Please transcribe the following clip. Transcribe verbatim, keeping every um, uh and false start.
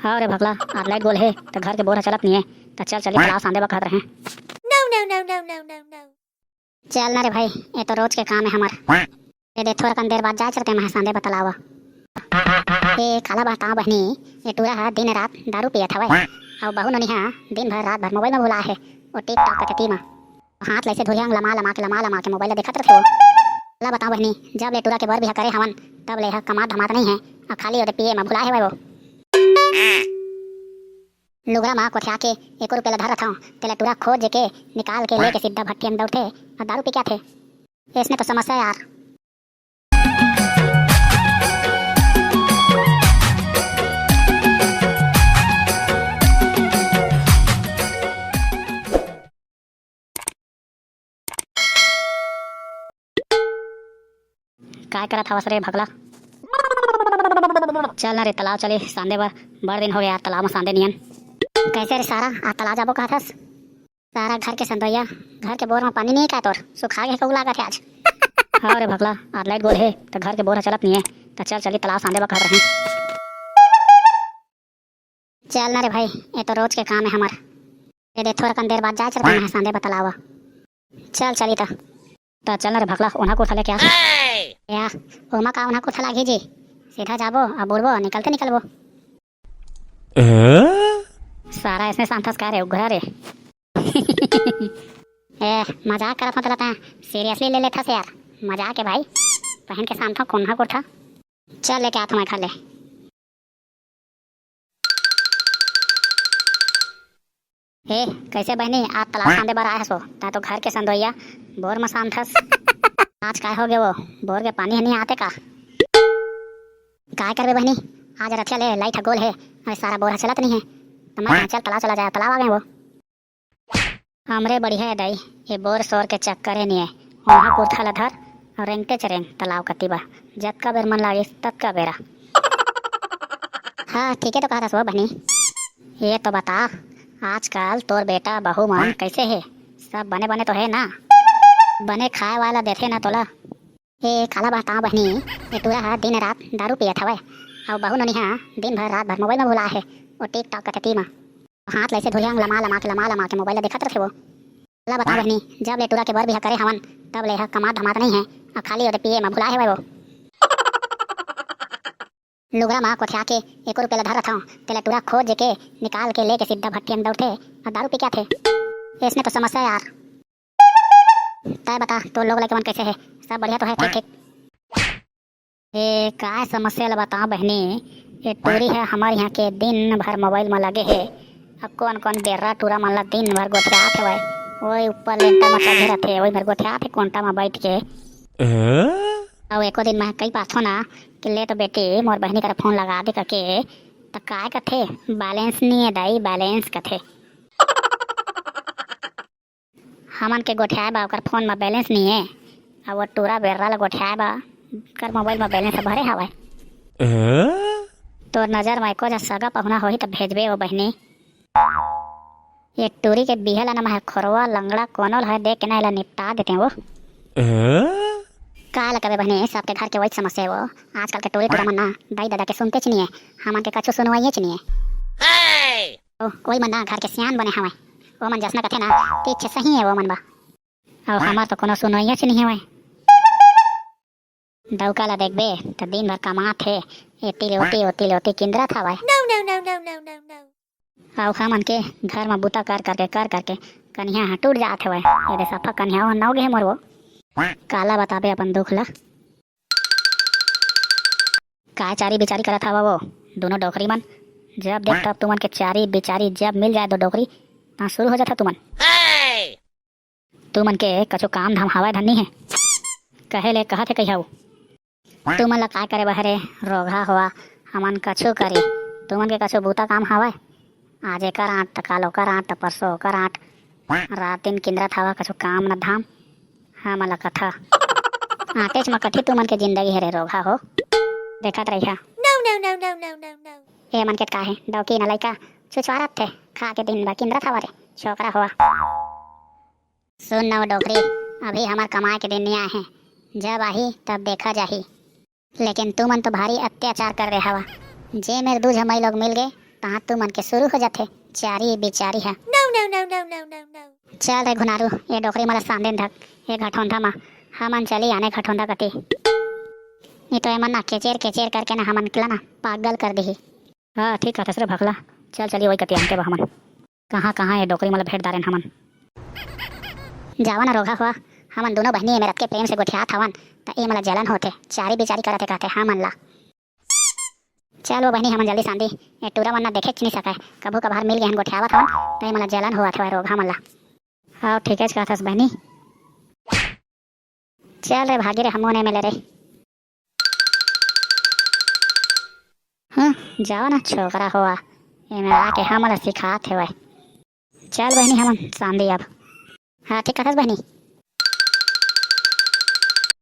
अरे भगला, आज लाइट गोल हे, त घर के बोर ह चलत नइये, त चल चली तालाब सांदे बर कहत रहें। चल ना रे भाई, ये तो रोज के काम है हमर। ये दे, थोरकन देर बाद जाए चलते मैं सांदे बर तालाब। ए, काला बताओ बहनी, ये टूरा ह दिन रात दारू पियत हवय, अउ बहू नोनी ह दिन भर रात भर मोबाइल में भुला हे, वो TikTok कथे ती म। हाथ लइसे धुरिया लमा लमा के, लमा लमा के मोबाइल ला देखत रथे वो। काला बताओ बहनी, जब ले टूरा के बर बिहा करे हवन, तब ले ह कमात धमात नहीं है, अउ खाली ओदे पिए में भुला हेवय वो। लुगरा म कोठिया के एको रुपया ला धर रथव, तेला टूरा खोज के निकाल के लेके सीधा भट्ठी में दौड़थे अउ दारू पी के आथे। इसने तो समस्या यार। काय करत हवस रे भगला? चल ना रे, तालाब चली सांदे बर, बड़ दिन हो गया यार, तालाब में सांदे नियन। कैसे रे सारा, आज तालाब जाबो कहत हस? सारा घर के संदोइया, घर के बोर में पानी नहीं का तोर, सुखा गे कहू लागत है आज। हाँ रे भगला, आज लाइट गोल है, त घर के बोर ह चलत नहीं है, त चल चली तालाब सांदे बर कहत रहे। चल ना रे भाई, ये तो रोज के काम है हमर। ये दे, थोरकन देर बाद जाए चलते हैं सांदे बर तालाब। चल चली त। त चल ना रे भगला, ओन्हा कुर्था लेके आ। या, ओमा का ओन्हा कुर्था लागही जी? सीधा जाबो, अब उड़बो, निकलते निकलबो। सारा इसने सांथस का रे, उघरा रे। ए, मजाक करत हूँ तला, तैं seriously ले लेथस यार। मजाक है भाई, पहन के सांथो कोन्हा कुर्था। चल लेके आत हूँ मैं घर ले। ए, कैसे बहनी, आज तालाब सांदे बर आए हसो, तैं तो घर के संदोइया, बोर म सांथस। आज काय हो गे वो, बोर के पानी ह नहीं आते का? काय करबे बहनी, आज रथिया ले लाइट ह गोल हे, अरे सारा बोर ह चलत नहीं है, त मैं कहा, चल तालाब चला जाए, तालाब आ गए वो। हमरे बढ़िया है दाई, ये बोर सोर के चक्कर है नहीं है, ओन्हा कुर्था ला धर और रेंगते चरेंग तालाब कती बा, जतका बेर मन लागिस ततका बेरा। हाँ, ठीक है तो कहत हस वो बहनी। ये तो बता, आजकल तोर बेटा बहू मन कैसे हे? सब बने बने तो है ना? बने खाए वाला देथे ना तोला? ए, काला बताओ बहनी, ये टूरा ह दिन रात दारू पियत हवय, अउ बहू नोनी ह दिन भर रात भर मोबाइल में भुला हे, वो TikTok कथे ती म। हाथ लइसे धुरिया लमा लमा के, लमा लमा के मोबाइल ला देखत रथे वो। काला बताओ बहनी, जब ले टूरा के बर बिहा करे हवन, तब ले ह कमात धमात नहीं है, अउ खाली ओदे पिए में भुला हेवय वो। लुगरा म कोठिया के एको रुपया ला धर रथव, तेला टूरा खोज के निकाल के लेके सीधा भट्ठी में दौड़थे अउ दारू पी के आथे। इसने तो समस्या यार। तय बता, तोर लोग लइका मन कैसे है? सब बढ़िया तो है? ठीक ठीक। ए, काय समस्या ला बताओ बहनी, ये टूरी है हमर यहाँ के दिन भर मोबाइल में लगे है। अब कौन कौन बेर्रा टूरा मन ला दिन भर गोठियात हवय, ओए ऊपर लेंटर में चढ़े रथे, ओए मेर गोठियात है कोंटा में बैठ के। अउ एको दिन मैं कही पाथो ना कि ले तो बेटी मोर बहनी करा फोन लगा दे करके, त काय कथे, बैलेंस नहीं है दाई, बैलेंस कथे। हमन के गोठियाए बा ओकर फोन म बैलेंस नहीं है, अउ वो टूरा बेर्रा ल गोठियाए बा ओकर मोबाइल म बैलेंस भरे हवय। तोर नजर म एको झन सगा पहुना होही त भेजबे वो बहिनी। ये टूरी के बिहा ल न मैं खोरवा लंगड़ा कोनो ल होय देख के ना एला निपटा देते वो। का ल कबे बहिनी, सबके घर के वही समस्या है वो। आजकल के टूरी टूरा मन ना दाई ददा के सुनते च नहीं है, हमन के कछु सुनवाइए च नहीं है। ओ, कोई मन ना घर के सियान बने हवय, वो मन जसना कथे ना, पीछे सही है वो मन बा। अउ हमर तो कोनो सुनवाइया च नहीं हवय। डौका ला देखबे त दिन भर कमात हे, एती ले ओती, ओती ले ओती किंदरत हवय। अउ हमन के घर म बूता कर करके, कर करके कनिहा ह टूट जात हवय। ये दे सफा कनिहा ह नव गे हे मोर वो। काला बताबे अपन दुख ला। काय चारी बिचारी करत हवा वो दोनों डोकरी मन? जब देख तब तुमन के चारी बिचारी जब मिल जाए दो डोकरी, ता शुरू हो जाता तुमन। तुमन के कछु काम धाम हवय धन्नी है, कहे ले कहत है कहिया वो। तुमन ला काय करे बहरे रोगहा होवा, हमन कछु करी, तुमन के कछु बूता काम हवय? आज एकर आंट, त काल ओकर आंट, त परसों ओकर आंट। रात दिन किंदरत हवा, कछु काम न धाम। हमन ला कथा। आंटेच म कठी तुमन के जिंदगी हरे रोगहा हो। देखत रहिहा। ए मन के का हे, डौकी न लइका, छुछवारत थे, खा के दिन भर किंदरत हवा रे, छोकरा होवा। सुन न वो डोकरी, अभी हमर कमाए के दिन नइ आए हे, जब आही तब देखा जाही। लेकिन तुमन तो भारी अत्याचार कर रहे हवा। जे मेर दू झन मई लोग मिल गए, तहाँ तुमन के शुरू हो जाथे चारी बिचारी ह। No, no, no, no, no, no, no। चल रे घुनारू, ये डोकरी मन ला सांदेन धक, ये घटोंधा मा हमन चली आने घटोंधा कति। नहीं तो एमन ना केचेर केचेर करके ना हमन ला ना पागल कर दिही। हाँ, ठीक कहथस रे भकला, चल चली वही कति आनके बा हमन। कहाँ कहाँ ये डोकरी मन ला भेंट डारेन हमन। जावा ना रोगहा हुआ, हमन दोनों बहिनी एमे रतके प्रेम से गोठियात हवन, त ए मन ला जलन होथे, चारी बिचारी करत हे कहथे हमन ला। चल वो बहिनी, हमन जल्दी सांदी, ये टूरा मन ना देखेच नहीं सकय, कभू कभार मिल गए हन गोठियावत हवन, त ए मन ला जलन होवत हवय रोगहा मन ला। हाँ, ठीकेच कहथस बहिनी। चल रे भागी रे, हमू नहीं मिले रे। हम्म, जाओ ना छोकरा हुआ, एमे आके हमला सिखात हेवय। चल बहिनी, हमन सांदी अब। हाँ, ठीक कहथस बहिनी,